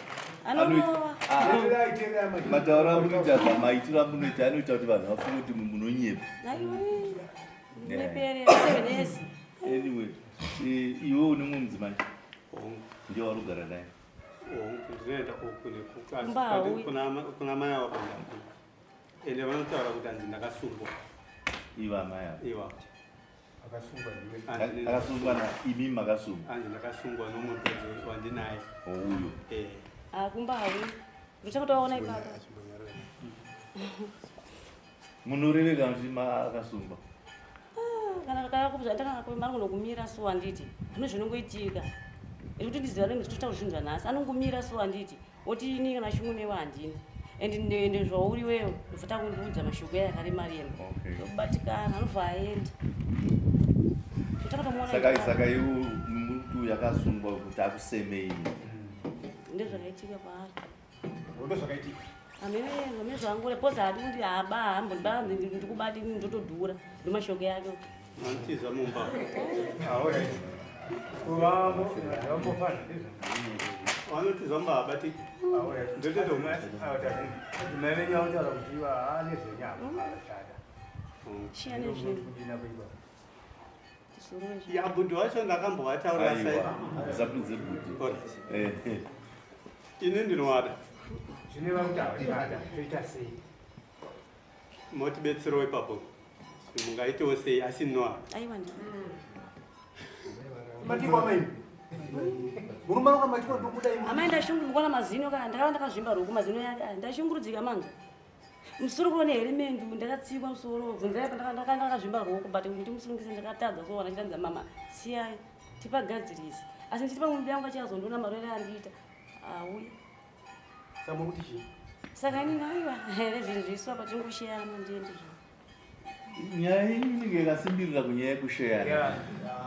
Anorova. Matauriro amuri kuita apa maitiro amunoita anoita kuti vanhu vafunge kuti munonyepa. Aiwa nyepere 7 years. Anyway, iwe une mumwe mudzimai ndiye wauri kugara naye. Ndinoenda Kumba hauyi. kuna mai avo kwandakuna ende vanotaura kuti hanzi ndakasungwa. Ivo amai avo. Ivo. Akasungwa ndiwe. Akasungwa na imi makasungwa. Hanzi ndakasungwa nomukadzi wandinaye. Uyo. Eh. Ah kumba hauyi. Ndichakutoona ipapo. Munoreve kana kuti akasungwa. Kana kana kubza mari kunokumira so handiti. Zvino zvinongoitika. Ekuti ndiziva ringe tichitaura zvinhu zvanhasi anongomira so handiti. Oti ini kana shungu newe handina. And ende zvauri wewe ndobva takundiudza mashoko aya akaremarema. Okay. Ndobatikana anobva aenda. Totakatomuona Saka ipapo. saka iwe muri kuti uyu akasungwa kuti akusemei. Ndezvakaitika paari. Ndozvakaitika. Amene zvangure pose haadi kuti haba hambondiba ndikubati ndotodhura ndomashoko yake. Vanotiza mumba. Ah, alright. Kuvambo, vambofana ndizvo. Vanotiza mumba habatiki. Ah, alright. Ndototo. Adzimai venyu vautaura kuti ivo haa nezvenyama havachada. Shiya nezvinhu. Kudina kuipa. Tisorove zvinhu. Ya bhudhi wacho ndakambovataurira sai. Aiwa, usapinze bhudhi. Alright. Eh. Ini ndinovada. Zvinoreva kuti havachada. Toita sei? Motibetserawo ipapo. Mungaitewo sei asi ndinoada. Aiwa ndi. Matiko amai. Murume wangu matiko ndokuda imi. Amai ndashungurudzika mazino kana ndakava ndakazvimba ruoko mazino yake aya ndashungurudzika manje. Musoro kuona here mendu ndakatsikwa musoro bvunzai pandakazvimba ruoko but kuti ndimusungise ndakatadza so wana mama siyai tipagadzirise asi ndichiti pamwe mubi angu achazondiona marwere andiita auya. Saka kuti chii? Saka inini aiwa here zvinhu zviiswa patingosheyana ndiende zvo. Nyaya yenyu inenge yakasimbirira kunyaya yekusheyana.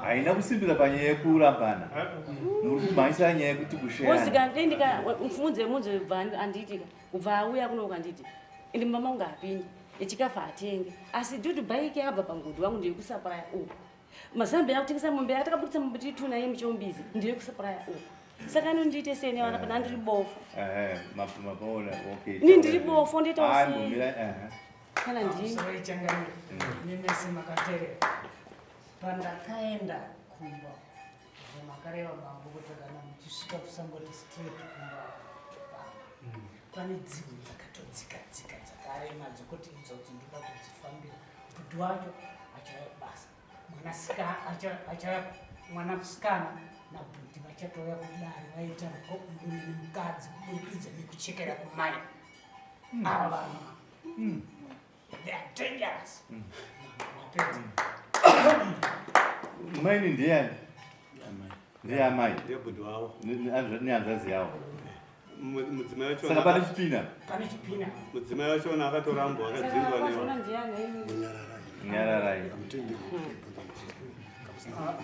Haina kusimbirira panyaya yekurambana. Muri kumhanyisa nyaya yekuti kusheyana. Wozika ndendika mfunze munze bva andiitika kubva auya kuno kanditi ende mama unga apinde echikafu atenge asi due to bike yakabva pangodhi wangu ndeyekusapraya uku mazambi akutengesa mombe yatakabudisa mombe tiri two naye muchombizi ndeyekusapraya uku saka anondiite sei nevana pana ndiri bofu Mapaona, okay. Ini ndiri bofu, ndoitawo Ah, sei? mbomira, ehe. Kana ndini. Sorry, changamire. Nemese makaterera. Pandakaenda kumba zvamakareva bambo kuti kana muchisvika kusangoti straight kumba baba. Pane dzimwe dzakatodzika dzika dzakarema dzekuti idzodzo ndoda kudzifambira. Bhudhi wacho achauya kubasa. Mwanasikana nabhudhi vachatouya kudare vaita murume nemukadzi kuburikidza nekuchekera kumai. Ava vanhu. They are dangerous. Mapedza. Maini ndiyani? Ndiye amai. Ndiye bhudhi wavo. Nehanzvadzi yavo. Mudzimai wacho Saka pane chipina. Pane chipina. Mudzimai wacho akatorambwa akadzingwa Saka newa. wazviona ndiani? Nyararai.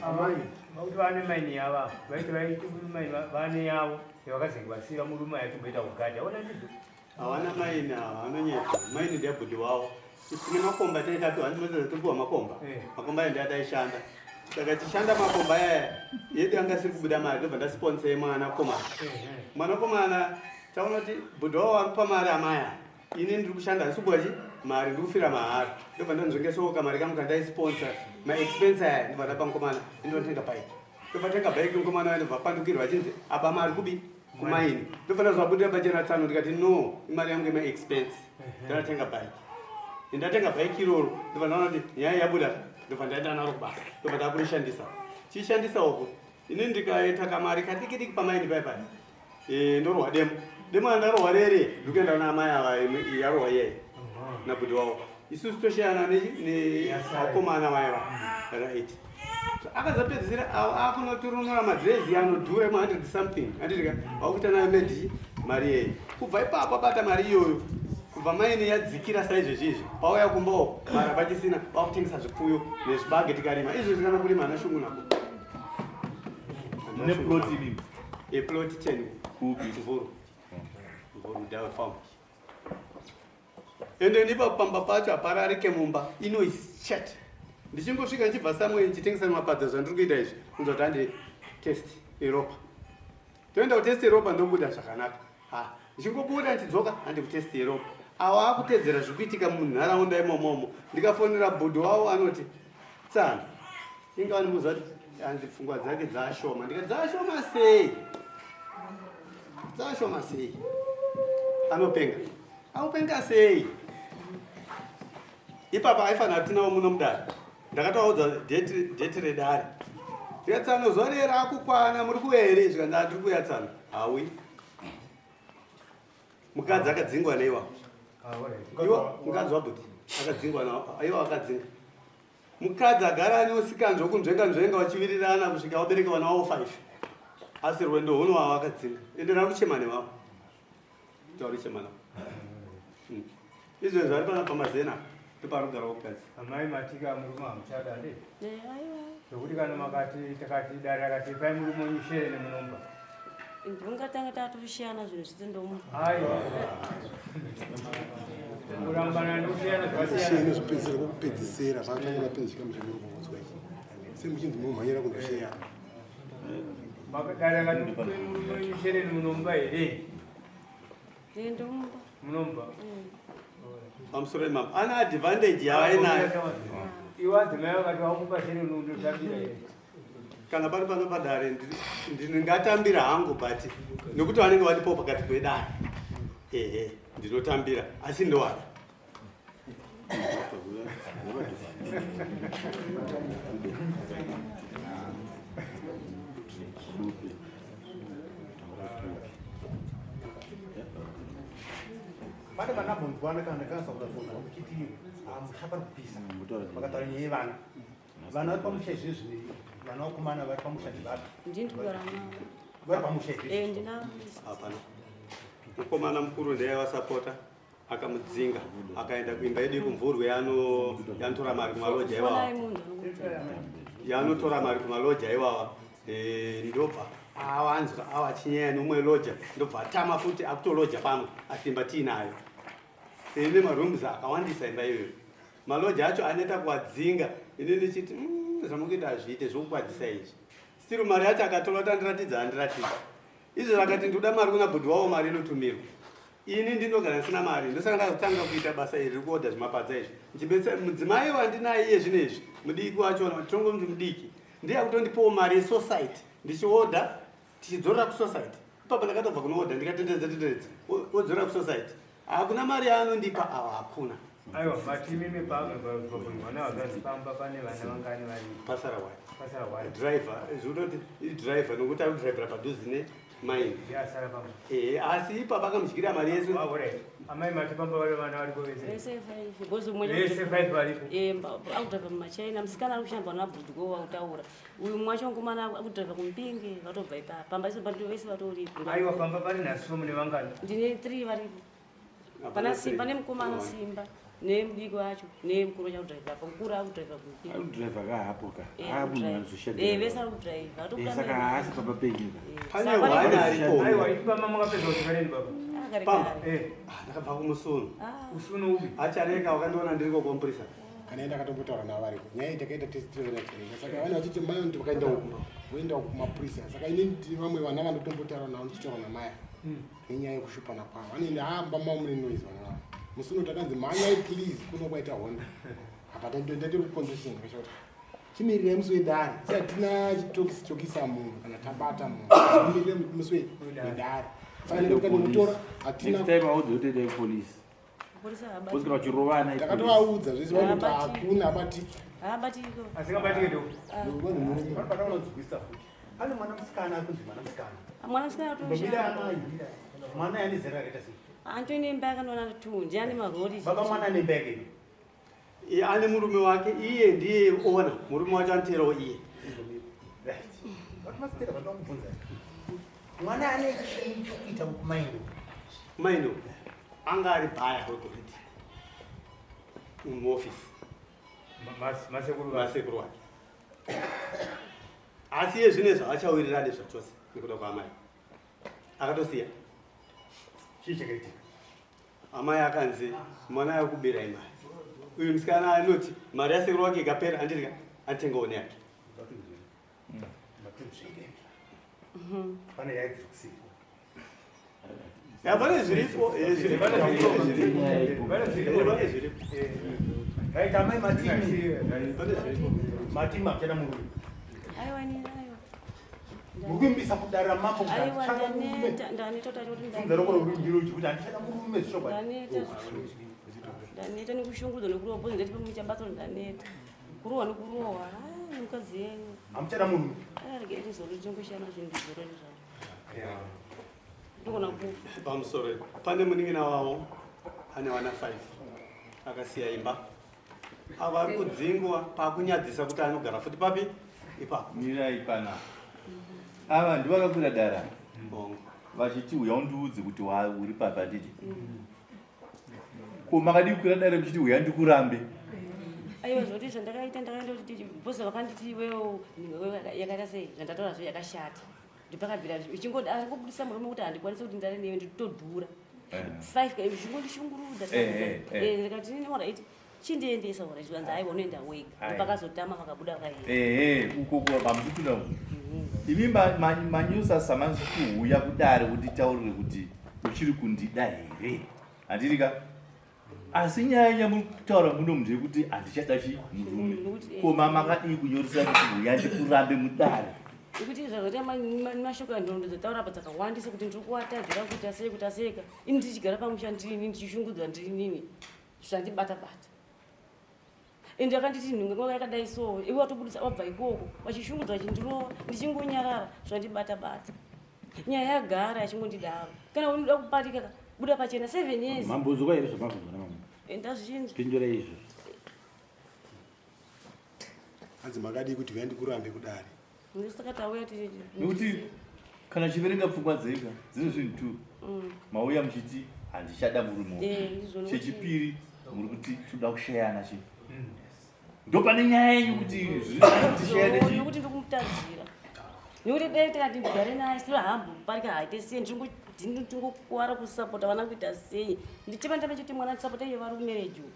Amai vakuti vane maini yava vaiti vaiti maini vane yavo yavakazenge vasira murume achimboita kugadha ona ndizvo Hawana maini ava anonyepa. Maini ndiye bhudhi wavo. Tine makomba taitapiwa handinoziva topiwa makomba. Makomba aya ndiye ataishanda. Saka tichishanda makomba aya yedu yanga isiri kubuda mari ndobva ndasponsa mwanakomana. Mwanakomana taona kuti bhudhi wavo vamupa mari amaya. Ini ndiri kushanda handisi kubuda chi mari ndiri kufira mahara. Ndobva ndanzvengesawo kamari kangu kandaisponsa maexpense aya ndobva ndapa mukomana ndinotenga bike. Ndobva tenga bike mukomana wayo ndobva apandukirwa achinzi apa mari kubi kumaini. Ndobva ndazvabudira pachena tsano ndikati no imari yangu yemaexpense. Ndakatenga bike. Ndatenga bike iroro ndobva ndaona kuti nyaya yabuda ndobva ndaenda naro kubasa ndobva ndakurishandisa. Chishandisa uku ini ndikaita kamari kadiki diki pamaini paya paya. Ndorohwa demo. Demo randarohwa rere ndikuenda kuna amai ava yarohwa iyeye nabhudhi wavo. Isusu toshayana nevakomana vaya right. So akazopedzisira akunoturunura madhirezi anodhura ema 100 something handitika vakuita nayo medi mari yeye kubva ipapo abata mari iyoyo kubva maini yadzikira saizvezvi izvi pauya kumbawo mari apachisina vakutengesa zvipfuyo nezvibage tikarima izvezvi kana kurima hana shungu nako. Mune plot imimi? Plot 10 Kupi? Mvuru. Mvuru Dawe farm. Ende ndipo pamba pacho hapararike mumba inoise chete. Ndichingosvika ndichibva somewhere ndichitengesa mapadza zvandiri kuita izvi kunzwa kuti handi test yeropa. Toenda kutest yeropa ndobuda zvakanaka. Ha, ndichingobuda ndichidzoka handi kutest yeropa. Awa akutedzera zviri kuitika munharaunda imomomo. Ndikafonera bhudhi wavo anoti tsana. Inga vanomuudza kuti hanzi pfungwa dzake dzashoma. Ndikati dzashoma sei? Dzashoma sei? Anopenga. Anopenga sei? Ipapa aifanira tinawo muno mudare. Ndakatovaudza date redare. Ndikati tsano zuva riye rakukwana muri kuuya here? Zvikanzi handiri kuuya tsano. Haui. Mukadzi akadzingwa neiwa. Iwa mukadzi wabhuti akadzingwa nawo. Iwa akadzinga. Mukadzi agara ane usikanzwa kunzvenga nzvenga vachivirirana kusvika vabereka vana vavo 5. Asi rwendo huno wavo akadzinga. Ende rakuchema nevavo. Tauri chema navo. Izvezvi ari pana pamazena ndoparugara mukadzi. Amai matika murume hamuchada ndi? Aiwa. Zvekuti kana makati takati dare akati pai murume wenyu shere nemunomba. Ndingatanga tatoshiyana zvinhu zvese ndomupa. Aiwa. Kurambana nekushiyana zvakasiyana. Sheyana zvopedzisira kwekupedzisira pakatanga mapedza chikamu chamuri kuudzwa ichi. Semuchinzi munomhanyira kundosheyana. Dare akati murume wenyu shere nemunomba here? Ndomupa. Munomba. Pamusoro imambo. Ana advantage yavainayo. Iwe adzimai vakati vakupa shere unondotambira here? Kana pari pano padare ndingatambira hangu but nekuti vanenge varipo pakati pedare. Ehe, ndinotambira asi ndowada. Pane vandambonzwana kana ndakanasa kuda kuchiti musha pari kupisa. Vakataura nyaya yevana. Vana vari pamusha izvezvi, vana vakomana vari pamusha ndivapi? Ndini ndikugara navo. Vari pamusha izvezvi? Eh, ndinavo. Hapana. Mukomana mukuru ndiye aivasapota akamudzinga akaenda kuimba yedu yekumvurwe yanotora mari kumaloja iwawa. Yanotora mari kumaloja iwawa. Eh, ndobva awanzwa awa achinyaya neumwe loja ndobva atama futi akutoloja pamwe asi imba tiinayo. Ine marooms akawandisa imba iyoyo. Maloja acho aneta kuwadzinga ini ndichiti mm, zvamukuita hazviite zvokukwadzisa izvi. Still mari yacho akatora kuti andiratidza andiratidza. Izvo akati ndoda mari kuna bhudhi wavo mari inotumirwa. Ini ndinogara ndisina mari ndosaka ndakazotanga kuita basa iri rekuodha zvimapadza izvi. Ndichibetsera mudzimai wandinaye iye zvino izvi mudiki wacho tongomuti mudiki ndiye akutondipawo mari yesociety ndichiodha tichidzorera kusociety. Ipapa ndakatobva kunoodha ndikatenderedza tenderedza wodzorera kusociety. Hakuna mari yaanondipa awa hakuna. Aiwa but imimi pamwana wazanzi pamba pane vana vangani vari pasara wani. Pasara wani. Driver zvinototi idriver nokuti ari kudrivera padhuze ne mine. Yasara pamba. Eh asi ipapa akamudyira mari yese. Ah alright. Amai mati pamba vari vana varipo vese. Vese five. Because umwe vese five varipo. Eh akudriver mumachina musikana ari kushamba nabhudgo wautaura. Uyu mumwe wacho mukomana akudriver kuMpinge vatobva ipapa. Pamba iso bantu vese vatoripo. Aiwa pamba pari nhasi mune vangani? Ndine 3 varipo. Pana Simba nemukomana Simba nemudiki wacho nemukuru wacho akudriver apa mukuru akudriver kuMpinge. Akudriver ka hapo ka. Eh, Hapo anozoshanda. Eh vese ari kudriver. Eh, saka haasi pamba penyu ka. Pane hwani aripo. Aiwa ipapa makapedza kusvika rini baba? Pamba. Eh. Ah, ndakabva kumusuno. Usuno upi? Achareka wakandiona ndiriko kumpurisa. Kana enda akatombotaura navo variko. Nyaya iyi takaita tese tiri vana Chirenga. Saka vana vachiti mai vanoti vakaenda uku, voenda uku kumapurisa. Saka ini ndine vamwe vana vandotombotaura navo ndichitaura namai nenyaya yekushupana kwavo. Vanoenda haa mumba mavo mune noise vana vavo. Musi uno takanzi mhanyai please kuno kwaita hondo. Apa ndatori kuconstitution ndikasha kuti chimirirai musi wedare. Isi hatina chitokisi chokisa munhu kana tabata munhu. Chimirirai musi wedare. Saka ndikuti ndinotora hatina Next time audze kuti endai kupolice. Kusvika vachirovana. Takatovaudza zvese vanoti hakuna abatiki. Haabatiki. Asingabatiki ndo. Panodzwisa futi. Pane mwana musikana ari kunzi mwana musikana. Mwana musikana atosha. Mwana ane zera rakaita sei? Antoni imba yakanoona tu ndiye ane marori. Baba mwana ane imba yake. Iye ane murume wake iye ndiye ona murume wacho anoteerawo iye. Right. Vamasitera vanokubvunza. Mwana ane chokuita kumaini. Kumaini. Anga ari baya wegoridhe muofisi masekuru wake asi iye zvine zvaachawirirane zvachose nekuda kwaamai akatosiya. Chii chakaitika? Amai akanzi mwana yakubirai mari. Uyu musikana anoti mari yasekuru wake ikapera andirika atengawo neyake. Pane nyaya dziri kusipo. Ya, pane zviripo, eh, zviripo, zviripo. Pane zviripo. Pane zviripo. Right, amai matimi. Pane zviripo. Matimi hamuchada murume. Aiwa ini aiwa. Muri kuimbisa kudare ramambo kuti Aiwa handichada murume. ndaneta ndaneta kuti kuti Funza roko rurimi kuti handichada murume zvichokwadi. Ndaneta. Ndaneta nekushungurudzwa nekurohwa because ndati pamuchabatwa ndaneta. Kurohwa nekurohwa. Ah, mukadzi yenyu. Hamuchada murume. Ah, regai ndizorore ndingoshanda zvinhu ndizorore zvavo. Ndogona kufa. Pamusoro pane munin'ina wavo ane vana 5 akasiya imba ava ari kudzingwa pakunyadzisa kuti anogara futi papi ipapo. Mirai pana ava ndivakakwira dara Bongo. vachiti uya undiudze kuti uri papi handiti ko makadii kukwira dare muchiti uya ndikurambe? Aiwa zvoti zvandakaita ndakaenda kuti bhosi vakanditi iwewo yakaita sei zvandataura zve yakashata. Ndipakabvira ichingoda angobudisa murume kuti handikwanisi kuti ndare newe nditodhura. 5 ka zvingondishungurudza. Ndikati nini alright chindiendesa alright vanzi aiwa unoenda wega. Ndipakazotama vakabuda vakaenda. Uko ko pamukupinda uko. Imi manyusa samanzi kuuya kudare kuti taurire kuti uchiri kundida here? Handiti ka? Asi nyaya yamuri kutaura muno ndeyekuti handichada chi murume. Ko makadii kunyoresa kuti uya ndikurambe mudare? Nekuti zvazvati mashoko anhoroondo dzataura apa dzakawandisa kuti ndiri kuwatadzira kuita sei kuita sei ka. Ini ndichigara pamusha ndirini ndichishungudzwa ndirinini zvandibata bata. Ende akanditi nhungo yakadai so iwe watobudisa wabva ikoko vachishungudzwa vachindirova ndichingonyarara zvandibata bata. Nyaya yagara yachingondidaro. Kana unoda kuparika ka Buda pachena 7 years. Mambonzwa here zvamabvunzwa namambo? Ndazvinzwa. Pindurai izvozvo. Hanzi makadii kuti huya ndikurambe kudare? Saka tauya tiri Nekuti kana chiverenga pfungwa dzega dzine zvinhu two. Mauya muchiti handichada murume uyu. Eh, ndizvo nekuti- Chechipiri muri kuti toda kusheyana chi. Ndopane nyaya yenyu kuti zviri nani tisheyane chi. Nekuti ndikumutadzira. Nekuti dai tikati ndigare naye siro hamboparika haite sei ndingokuwara kusapota vana kuita sei. Ndichema ndame chiti mwana ndisapota iye vari kumereji uku.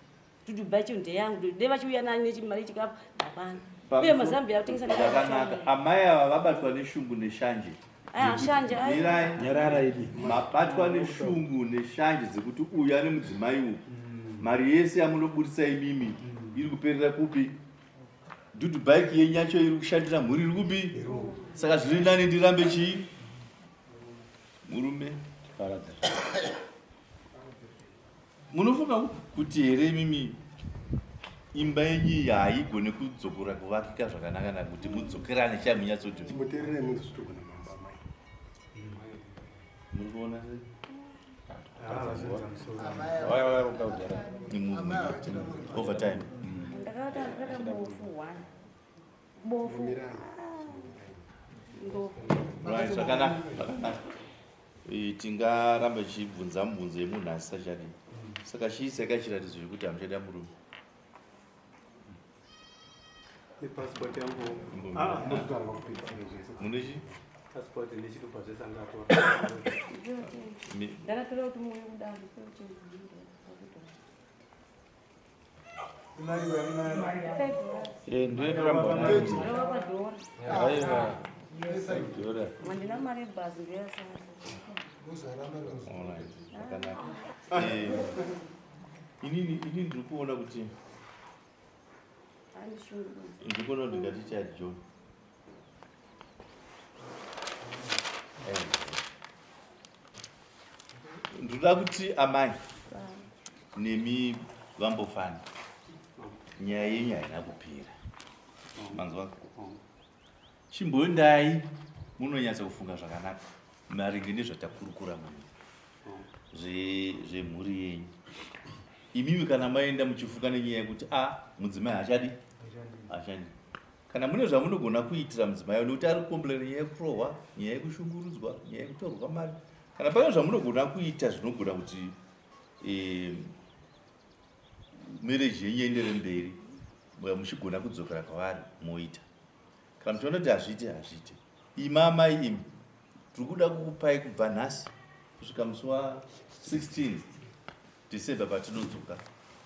Dudubai chinhu ndeyangu dai vachiuya nani nechimari chikafu hapana. Uye mazambia akutengesa Zvakanaka. Amai ava vabatwa neshungu neshanje. Aya, shanje, aya. Mirai. Nyarara idi. Mabatwa neshungu neshanje dzekuti uyu ane mudzimai uyu. Mari yese yamunoburitsa imimi iri kuperera kupi? Dudu bike yenyu yacho iri kushandira mhuri iri kupi? Saka zviri nani ndirambe chii? Murume. Paradza. Munofunga kuti here imimi imba yenyu iyi haigone kudzokora kuvakika zvakanaka na kuti mudzokerane chai munyatsoti Chimboteererai munzwe zvitogona mambo amai. muri kuona sei? Over time. Ndakata ndakata bofu one. Bofu. Mirai. Ndofu. Right, zvakanaka, zvakanaka. Tingaramba tichibvunza mubvunzo yemunhu asisachadi. Saka chiisai chiratidzo chekuti hamuchada murume. Nepassport yangu. Ndozvitaura pakupedzisira zvese. Mune chi? Passport nechitupa zvese angatora. Ndakatora kuti muuye kudaro. Ndoinoramba Ndakavapa dhora. Aiwa. Dhora. Handina mari yebhazi ndoyasara. Alright, zvakanaka. Inini ndiri kuona kuti Andishungurudza. ndiri kuona kuti ngatichati John. Ndinoda kuti amai nemi vambofana nyaya yenyu haina kupera. Manzwa? Chimboendai munonyatsa kufunga zvakanaka maringe nezvatakurukura muno zvemhuri yenyu. Imimi kana maenda muchifunga nenyaya yekuti a mudzimai hachadi hachadi. Kana mune zvamunogona kuitira mudzimai nekuti ari kukomplaina nyaya yekurohwa, nyaya yekushungurudzwa, nyaya yekutorwa mari. Kana pane zvamunogona kuita zvinogona kuti marriage yenyu iendere mberi, muchigona kudzokera kwavari moita. Kana muchiona kuti hazviite, hazviite. Imi amai imi, tiri kuda kukupai kubva nhasi kusvika musi wa 16 December patinodzoka.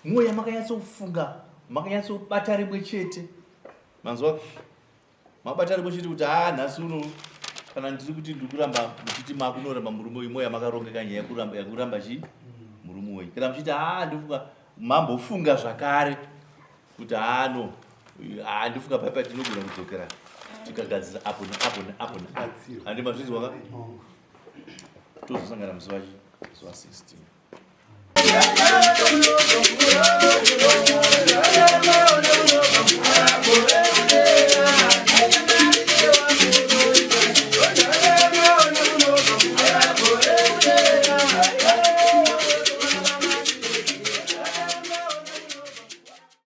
Mwoyo makanyatsofunga, makanyatsobata rimwe chete. Manzwa? Mabata rimwe chete kuti nhasi uno kana ndiri kuti ndiri kuramba muchiti makunoramba murume uyu, mwoyo makarongeka nyaya yekuramba chi murume wenyu. Kana muchiti ndifunga mambofunga zvakare kuti no, ndifunga pai patinogona kudzokera tikagadzira apo neapo neapo neapo. Handi mazvinzwa ka? Tozosangana musi wa 16.